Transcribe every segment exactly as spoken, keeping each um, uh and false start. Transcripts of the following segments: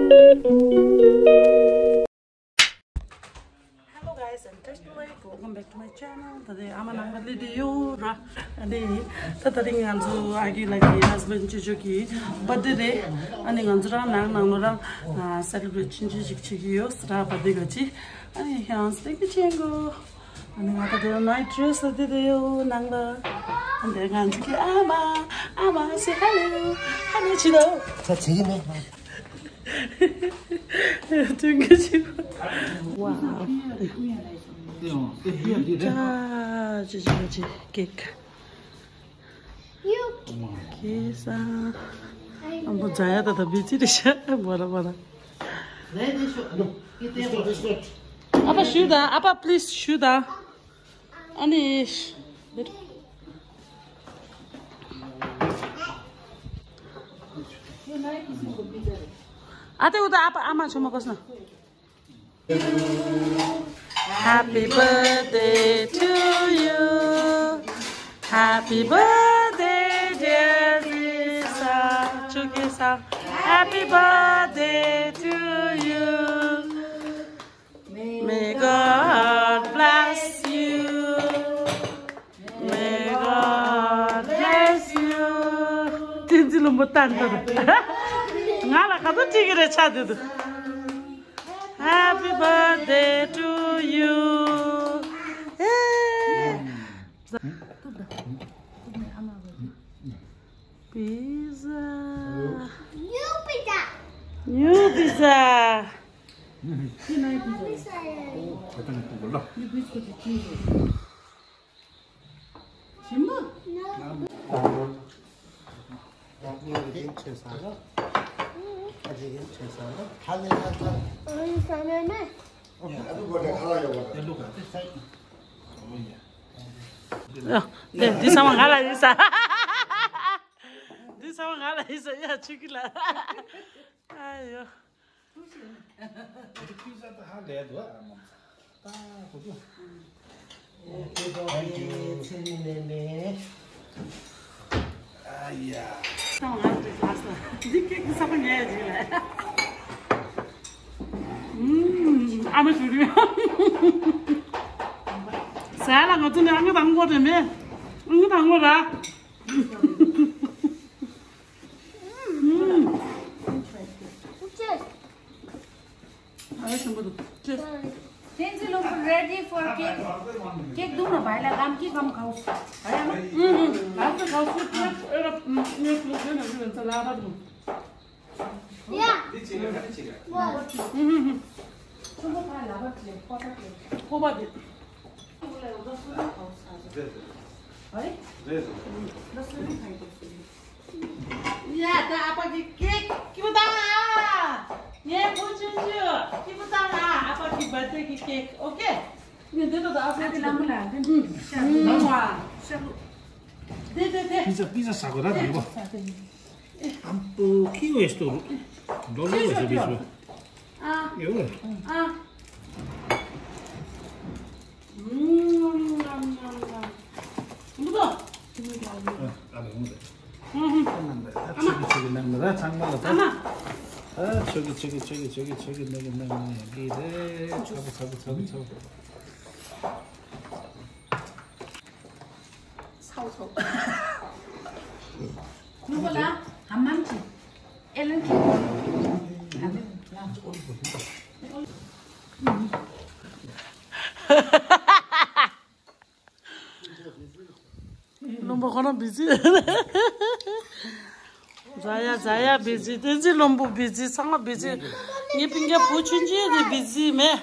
Hello guys, I'm Tashpalek. Welcome back to my channel. ད་ལྟ་ཨ་མ་ནང་ལ་སླེབས་བསྡད་ཡོད་ར། ཨ་ནི་ད་དེ་རིང་ང་ཚོ་ཨ་ཁུ་ལགས་ཀྱི་husband ཅོ་ཅོ་གི་birthday རེད། ཨ་ནི་ང་ཚོ་རང་ནང་ནང་ལོ་རང་celebrate ཆུང་ཆུང་ཞིག་བྱེད་ཀྱི་ཡོད་ར། birthday ག་ཅི། ཨ་ནི་ཡང་thank you ཆེན་གོ། ཨ་ནི་ང་ད་དེ་night dress ལ་བསྡད་བསྡད་ཡོད་ནང་ལ། ཨ་འདི་ང་ཚོ་གི་ཨ་མ། ཨ་མ་say hello. Hello ཆི་ད། ད་བྱེད་ཀྱི་མེད། དུང་གི་ཆུ། Wow. ཅི་ཅི་ཅི་ཅི་cake. Cake ས། ཨ་མོ་ཛ་ཡ་ད་ད་བི་ཅི་རེད་ཤག་མོ་ར་མོ་ར། ཨ་ཕ་ཞུ་ད། ཨ་ཕ་please ཞུ་ད། ཨ་ནི། ཨ་ཏེ་འུ་ད་ཨ་ཕ་ཨ་མ་ཆོ་མ་པ་སོང་། Happy birthday to you. Happy birthday, dear Lisa. ཆུ་ཀེ་ས། Happy birthday to you. May God bless you. May God bless you. བསྟན་འཛིན་ལོ་མོ་ཏན་ཏན། ང་ལ་ག་ཚོད་ཁྲིད་ཀྱི་རེད་ཆ་དེ་དུ། Happy birthday to you. Hey. Pizza. New pizza. New pizza. འདི་ཚང་མ་ང་ལ་ཡིན་ས། འདི་ཚང་མ་ང་ལ་ཡིན་ས། ཡ་ཆུ་ཀི་ལ། ཨ་ཡོ། ཕི་ཛ་ད་ཧ་ལས་འདུག་ཨ་མ། ད་ཧུ་ཀུ། Thank you. ཚེ་རིང་ལེ་ལེ། ཨ་ཡ། ད་ང་འདི་ལ་ས། འདི་ཀེག་གི་ས་པ་ཉལ་ཡ་ཅིག་ལ། ཨུམ། ཨ་མ་ཞུ་རེད། ཟ་ལ་ང་ཚོ་ནི་ཨ་ང་དང་གོ་རེད་མེད། ཨ་ང་དང་གོ་ར། Cheers. Tenzin Lompo ready for cake. Cake dum na baila gam ki gam khaus. Aya na? Gam ki khaus. Yeah. Chumbo pa la ba che, pa ta ke. Ko ba de. Aya? ཡ་ད་ཨ་ཕ་གི་ཀེག་སྐྱིད་པོ་བཏང་ཨ། ངའི་བུ་ཆུང་ཆུང་སྐྱིད་པོ་བཏང་ཨ། ཨ་ཕ་གི་བར་ཐི་ཌེ་གི་ཀེག་ཨོ་ཀེ། ངས་འདི་ལྟ་ད་ཨ་ཕ་གི་ལམ་ལ་འདི་ཤ་ལུ་ལ་བ་ཤ་ལུ། དེ་དེ་དེ། Pizza, pizza ཟ་དགོས་ད་དང་པོ། ཨམ་པོ་ཁི་ཝེ་སྟོ་ལོ་ལོ་ཟ་བི་སོ། ཨ། ཡོ། ཨ། ཨུམ། ཨམ་ཨམ་ཨམ། ཨམ་པོ། ཨ་ལ་ཡོང་རེད། ཨ་ཆོ་གི་ཆོ་གི་ནང་ནས་ར་ཚང་མ་ལ་ད། ཨ་ཆོ་གི་ཆོ་གི་ཆོ་གི་ཆོ་གི་ཆོ་གི་ནང་གི་ནང་ནས་གི་རེད། ཚ་པོ་ཚ་པོ་ཚ་པོ་ཚ་པོ། ཚ་པོ་ཚ་པོ། ནུ་བོ་ལ་ཧམ་མམ་གྱི་ཨེ་ལན་གྱི་ཨ་ལན་ལ། བློན་པོ་ཁོ་རང་བི་ཛི། ཛ་ཡ་ཛ་ཡ་བི་ཛི། བསྟན་འཛིན་བློན་པོ་བི་ཛི། ཚང་མ་བི་ཛི། ངའི་སྤུན་ཀྱག་བུ་ཆུང་ཆུང་དེ་བི་ཛི་མེད།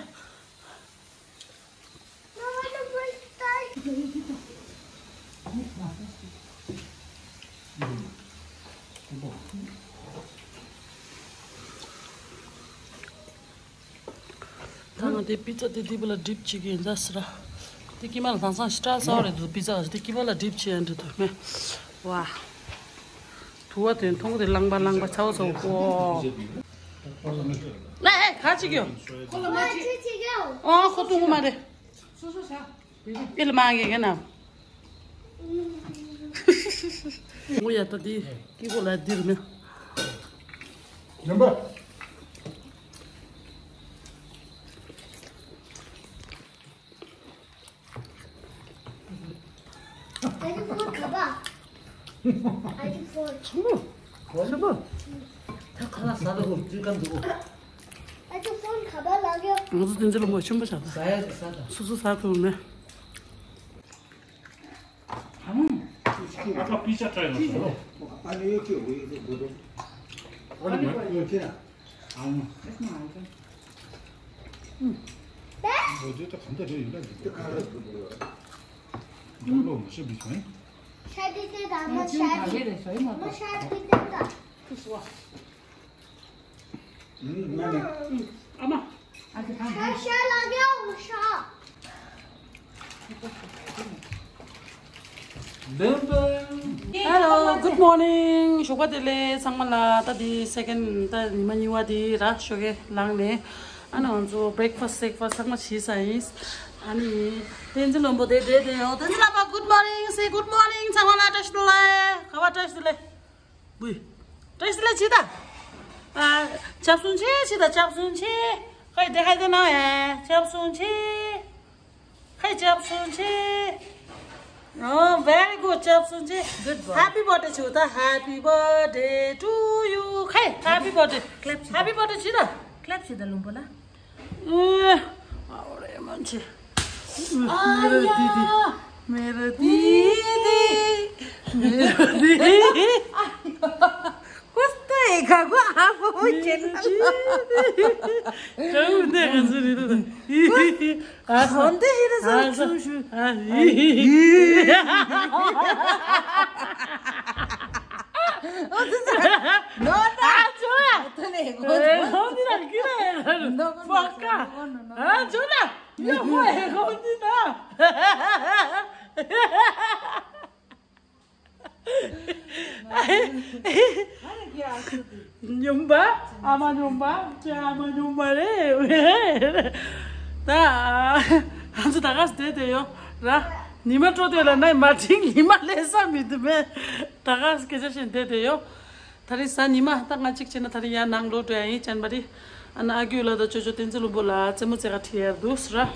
ད་ང་དེ་པི་ཙ་དེ་དེ་བུ་ལ་ཌིབ་བྱེད་ཀྱི་ཡིན་ད་ཟེར། དེ་ཀི་མ་ལ་དྭངས་སང་ཤི་ཏྲ་ས་བ་རེད་འདུག་པི་ཙ་དེ་ཀི་མ་ལ་ཌིབ་བྱེད་ཡ་འདྲ་འདུག་མེ། ཝ། དུ་བ་དེ་མཐོང་གི་དེ་རླངས་པ་རླངས་པ་ཚ་བོ་ཚ་བོ་ཀོ། ལ་ཨེ་ག་ཅིག་ཡོད། ཁོ་ལ་མ་ཅིག་ཅིག་ཡོད། ཨོ་ཁོ་ཐུང་གི་མ་རེད། སོ་སོ་ཤ། ཨེ་ལ་མ་གི་ག་ན། ངོ་ཡ་ད་དེ་ཀི་གོ་ལ་དེ་རེད་མེ། ཉམས་པ། ཆེན་པོ། ཆེན་པོ། ད་ཁ་ལག་ཟ་ད་གོ་ཅི་གམ་འདུག་ཨ་ཅོ་ཕོན་ཁ་པ་ལག་ཡོད། ང་ཚོ་དེ་ཚོ་ལ་མོ་ཆེན་པོ་བྱ་ད། ཟ་ཡ་ཟ་ད། སོ་སོ་ཟ་ཐུབ་མེད། ཨ་ཁ་པི་ཙ་ཊ་རའི་ལ་ཟ་ལོ། ཨ་ནི་ཡོད་ཀྱི་ཡོད་ཀྱི་ཡོད་ཀྱི། ཨ་ནི་མ་ཡོད་ཀྱི་ན། ཨ་ནི། ཨ་ནི། ཨ་ནི། ཨ་ནི། ཨ་ནི། ཨ་ནི། ཤ་དེ་དེ་དང་མ་ཤ་དེ། མ་ཤ་དེ་དེ་དང་། ཨ་མ། ཤ་ཤ་ལ་རྒྱ་བོ་ཤ། Hello, good morning. ཞོགས་པ་བདེ་ལེགས་ཚང་མ་ལ། ད་འདི་second ད་ཉི་མ་གཉིས་པ་འདི་ར་ཞོགས་ཀས་ལངས་ནས། ཨ་ནི་ང་ཚོ་breakfast breakfast ཚང་མ་བྱས་ཚར་ཡིན། ཨ་ནི་བསྟན་འཛིན་བློན་པོ་དེ་བསྡད་དེ་ཡོད། བསྟན་འཛིན་ལགས་པ། Good morning, say good morning. ཚང་མ་ལ་བཀྲ་ཤིས་བདེ་ལེགས། ག་བ་བཀྲ་ཤིས་བདེ་ལེགས། བུ། བཀྲ་ཤིས་བདེ་ལེགས་བྱས་ད། ཨ། ཆབ་སྲུང་ཆེ་བྱས་ད། ཆབ་སྲུང་ཆེ། ཁ་ཡི་དེ་ཁ་ཡི་དེ་ན་ཡ། ཆབ་སྲུང་ཆེ། ཁ་ཡི་ཆབ་སྲུང་ཆེ། Oh, very good. ཆབ་སྲུང་ཆེ། Good boy. Happy birthday བྱས་ད། Happy birthday to you. ཁ་ཡི་happy birthday. Clap བྱས་ད། Happy birthday བྱས་ད། Clap བྱས་ད་བློན་པོ་ལ། ཨ་རེ་མན་ཆེ། मेरा दीदी, मेरा दीदी, मेरा दीदी। कुछ तो एक को आप वो चैनल। चलो दे गंजू दीदी। ཨ་ཧོན་དེ་ཡིན་ན་ས་ཨ་ཤུ་ཤུ། ཨ་ཡི། ཨོ་དེ་ཚ། ནོ་ན། ཨ་ཅོ་ཡ། དེ་ནས་ཨེ་ཧོན་དེ་ན་ཀི་ར་ཨེ་ཧོན། ནོ་ནོ། ཕ་ཀ། ཨ་ཅོ་ན། ཡོ་ཧོ་ཨེ་ཧོན་དེ་ན། སྨྱོན་པ། ཨ་མ་སྨྱོན་པ། ཁྱོད་ཨ་མ་སྨྱོན་པ་རེད། ད་ང་ཚོ་ད་ག་སེ་བསྡད་དེ་ཡོད་ར། ཉི་མ་དྲོ་དེ་ལ་ན་མ་ཁྲིག་ཉི་མ་ལས་ས་མི་འདུག་མེད། ད་ག་སེ་སྐད་ཆ་བཤད་བསྡད་དེ་ཡོད། ད་རེས་གཟའ་ཉི་མ་ད་ང་གཅིག་བྱས་ན་ད་རེས་ཡར་ནང་ལོག་འགྲོ་ཡ་ཡིན། ཅན་པ་རི། ཨ་ནི་ཨ་ཁུ་ལགས་དང་ཅོ་ཅོ་བསྟན་འཛིན་ལྷུན་པོ་ལ་རྩེད་མོ་རྩེ་ག་ཁྲིད་ཡར་འདུག་ཟེར་ར།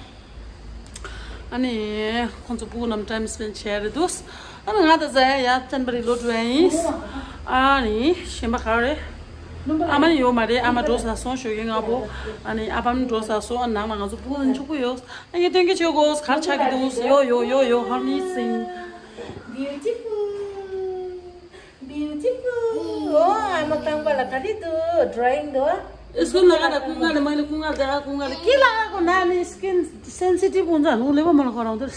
ཨ་ནི་ཁོང་ཚོ་སྤུ་གུ་རྣམས་time spend བྱེད་ཡ་རེད་འདུག་ཨ་ནི་ང་དང་གཟའ་ཡ་ཡ་ཅན་པ་རི་ལོག་འགྲོ་ཡ་ཡིན། ཨ་ནི་གཞན་པ་ག་རེ། ཨ་མ་ནི་ཡོད་མ་རེད། ཨ་མ་འགྲོ་ས་སོང་ཞོགས་ཀས་སྔ་པོ། ཨ་ནི་ཨ་ཕ་ནི་འགྲོ་ས་སོང་། ཨ་ནང་ལ་ང་ཚོ་སྤུ་གུ་ནི་ཕྱུག་པོ་ཡོད། ཨ་ཡེ་སྟོན་གྱི་ཆོག་གོ། གར་ཆགས་ཀྱི་འདུག་ཡོ་ཡོ་ཡོ་ཡོ། Honey sing. Beautiful. Beautiful. ཨོ་ཨ་མ་རྐང་པ་ལ་ག་རེ་འདུག drawing འདུག་ཨ་སྐུ་ལ་ག་ལ་ཀུན་དགའ་ལ་མ་ལ་ཀུན་དགའ་ལ་ཀུན་དགའ་ལ་ཀི་ལ་ག་གོ་ན་ནི་skin sensitive འོང་ཙང་ལུ་ལེ་བ་མ་ལ་ཁོ་རང་དེར།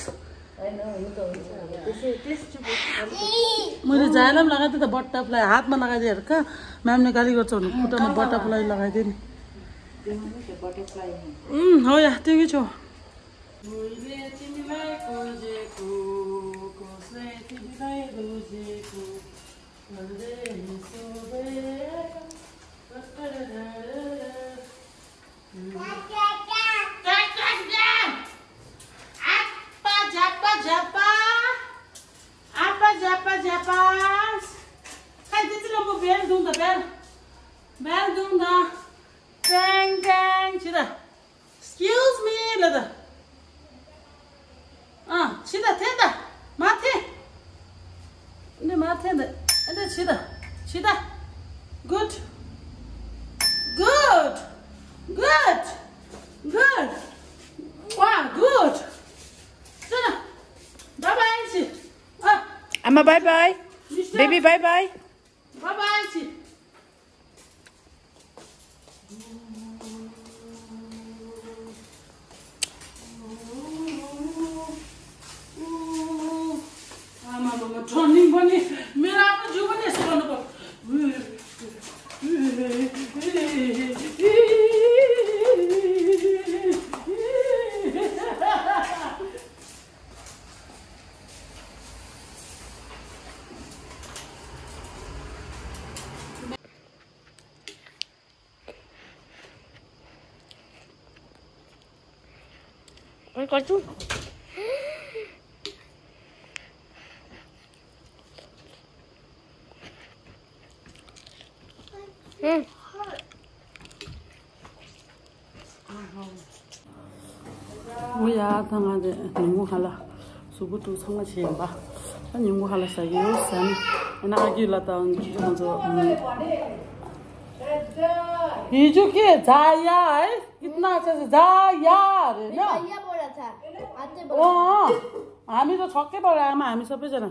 मुझे जालम लगा थे तो बटरफ्लाई हाथ में लगा दे रखा। मैम ने गाली कर चोन खुटा में बटरफ्लाई लगा दे। हम्म हो या तेंगे छो। Excuse me ལ་ད། ཨ་ཕྱི་ད་འཐེན་ད། མར་འཐེན། འདི་མར་འཐེན་ད། འདི་ཕྱི་ད། ཕྱི་ད། Good. Good. Good. Good. Wow, good. ཕྱི་ད། Bye bye ཕྱི། ཨ། ཨ་མ་bye bye. Baby bye bye. Bye bye ཕྱི། ཨོ་ཡ། ད་ང་དེ་ཉིན་གུང་ཧ་ལ་གཟུགས་པོ་དཀྲུག་ཚང་མ་བྱས་ཡིན་པ། ད་ཉིན་གུང་ཧ་ལ་ཟ་གི་ཡོད་ཟ་ནི། होइन, अघि ल त, हिजो के जाया है, कितना अच्छा से जाया अरे ना। भैया बोला था, आते बोला। अँ, हामी त छक्कै पऱ्यो आमा, हामी सबैजना।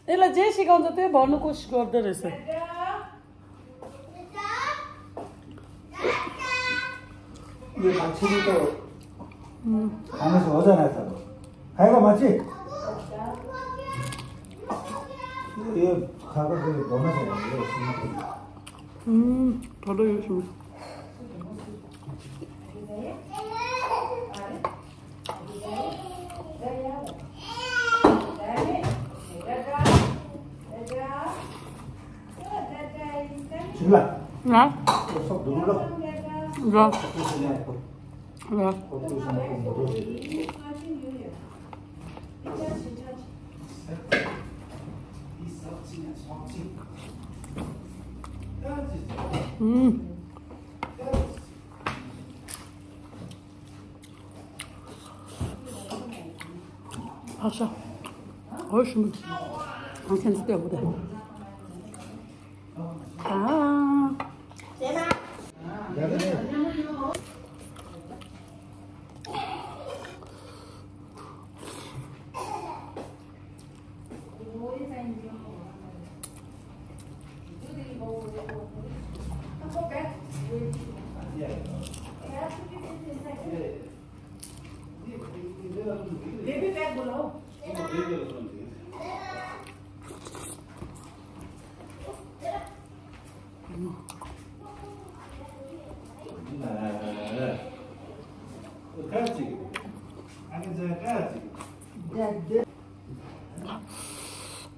यसलाई जे सिकाउँछ त्यही भन्नु कोसिस गर्दो रहेछ। यो मान्छेले त खाना चाहिँ हो जाना त। खाएर मान्छे। यो खाएको फेरि भन्न छ भने यो सुन्नु। उम्, थोरै यो सुन्नु। ल। ल। उम्। Pasha. Hoş mu? Sen tutuyor burada. Aa.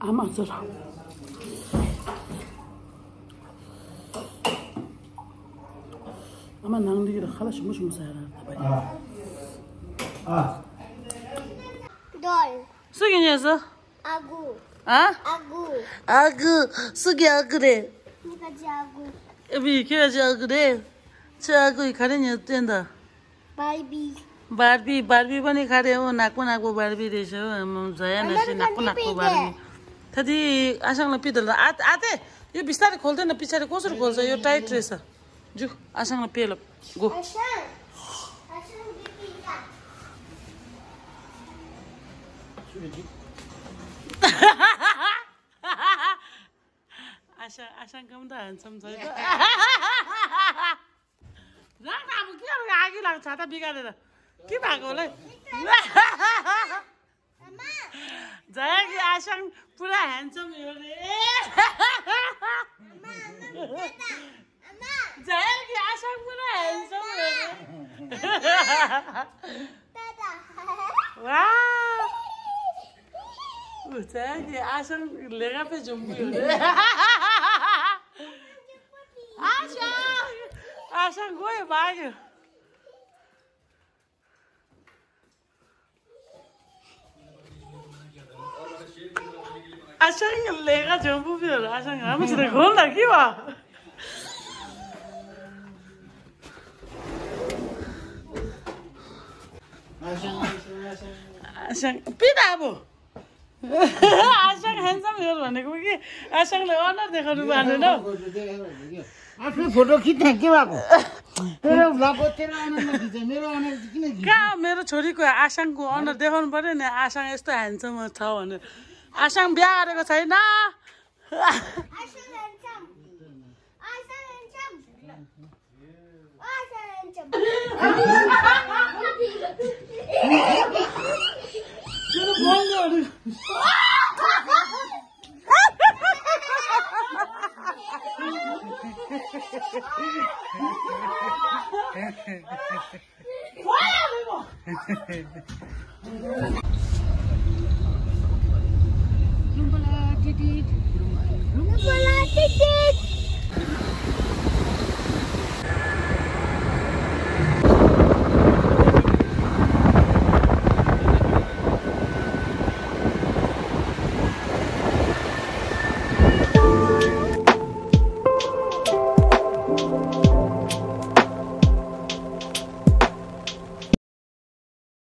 आमा हजुर। आमा नांगली र खाला सुमु सुमु सारा। 아. 아. 널. सुगी न्यास। आगु। हाँ? आगु। आगु। सुगी आगु रे। निकाजी आगु। अभी के आगु रे? छ आगु खरे न्यास तेंदा। बार्बी। बार्बी, बार्बी पनि खारे हो, नाकपो नाकपो बार्बी रहेछ हो, आम्माम, जया नसी नाकपो नाकपो बार्बी। थदी आसाङलाई पिदल आ आते, यो बिस्तारै खोल्दैन, पछाडि कसरी खोल्छ, यो टाइट रहेछ। जु, आसाङलाई पेल, गो। आसाङ, आसाङ कम त ह्यान्डसम छ है त। राख न, अब के अब आगै लाग्छ त बिगारेर। के भएको होला है? जया कि आसाङ पुरा ह्यान्डसम हो रे। जया कि आसाङ पुरा ह्यान्डसम हो रे। वा। ऊ चाहिँ कि आसाङ लेखा पे झुम्बु हो रे। आसाङ, आसाङ गयो, भाग्यो। आसाङ लेखा झुम्बु पे हो रे, आसाङ, हम सिर्फ घोल ना की वा। आसाङ, पिता अब। आसाङ ह्यान्डसम हो भनेको कि आसाङलाई अनर देखाउनु मानेन। आफ्नो फोटो खिच्न के भएको? तेरो ब्लगको तेरो अनर नखिच, मेरो अनर किन खिच्ने? कहाँ मेरो छोरीको आसाङको अनर देखाउनु पर्यो नि, आसाङ यस्तो ह्यान्डसम छ भनेर। आसाङ बिहा गरेको छैन। आसाङ ह्यान्डसम। आसाङ ह्यान्डसम।